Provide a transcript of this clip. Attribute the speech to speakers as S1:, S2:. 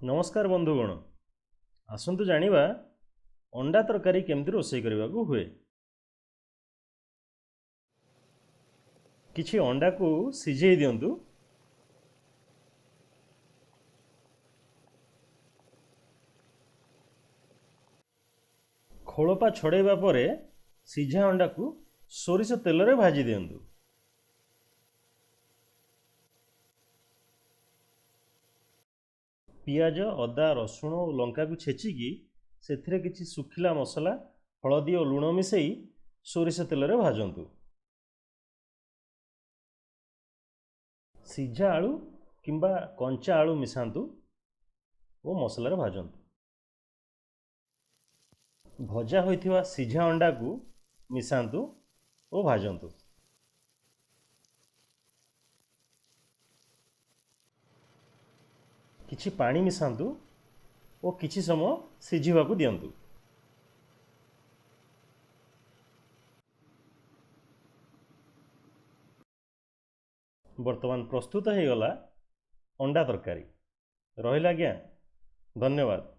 S1: ନମସ୍କାର ବନ୍ଧୁଗଣ, ଆସନ୍ତୁ ଜାଣିବା ଅଣ୍ଡା ତରକାରୀ କେମିତି ରୋଷେଇ କରିବାକୁ ହୁଏ। କିଛି ଅଣ୍ଡାକୁ ସିଝେଇ ଦିଅନ୍ତୁ। ଖୋଳପା ଛଡ଼େଇବା ପରେ ସିଝା ଅଣ୍ଡାକୁ ସୋରିଷ ତେଲରେ ଭାଜି ଦିଅନ୍ତୁ। ପିଆଜ, ଅଦା, ରସୁଣ ଓ ଲଙ୍କାକୁ ଛେଚିକି ସେଥିରେ କିଛି ଶୁଖିଲା ମସଲା, ହଳଦୀ ଓ ଲୁଣ ମିଶାଇ ସୋରିଷ ତେଲରେ ଭାଜନ୍ତୁ। ସିଝା ଆଳୁ କିମ୍ବା କଞ୍ଚା ଆଳୁ ମିଶାନ୍ତୁ ଓ ମସଲାରେ ଭାଜନ୍ତୁ। ଭଜା ହୋଇଥିବା ସିଝା ଅଣ୍ଡାକୁ ମିଶାନ୍ତୁ ଓ ଭାଜନ୍ତୁ। କିଛି ପାଣି ମିଶାନ୍ତୁ ଓ କିଛି ସମୟ ସିଝିବାକୁ ଦିଅନ୍ତୁ। ବର୍ତ୍ତମାନ ପ୍ରସ୍ତୁତ ହୋଇଗଲା ଅଣ୍ଡା ତରକାରୀ। ରହିଲା ଆଜ୍ଞା, ଧନ୍ୟବାଦ।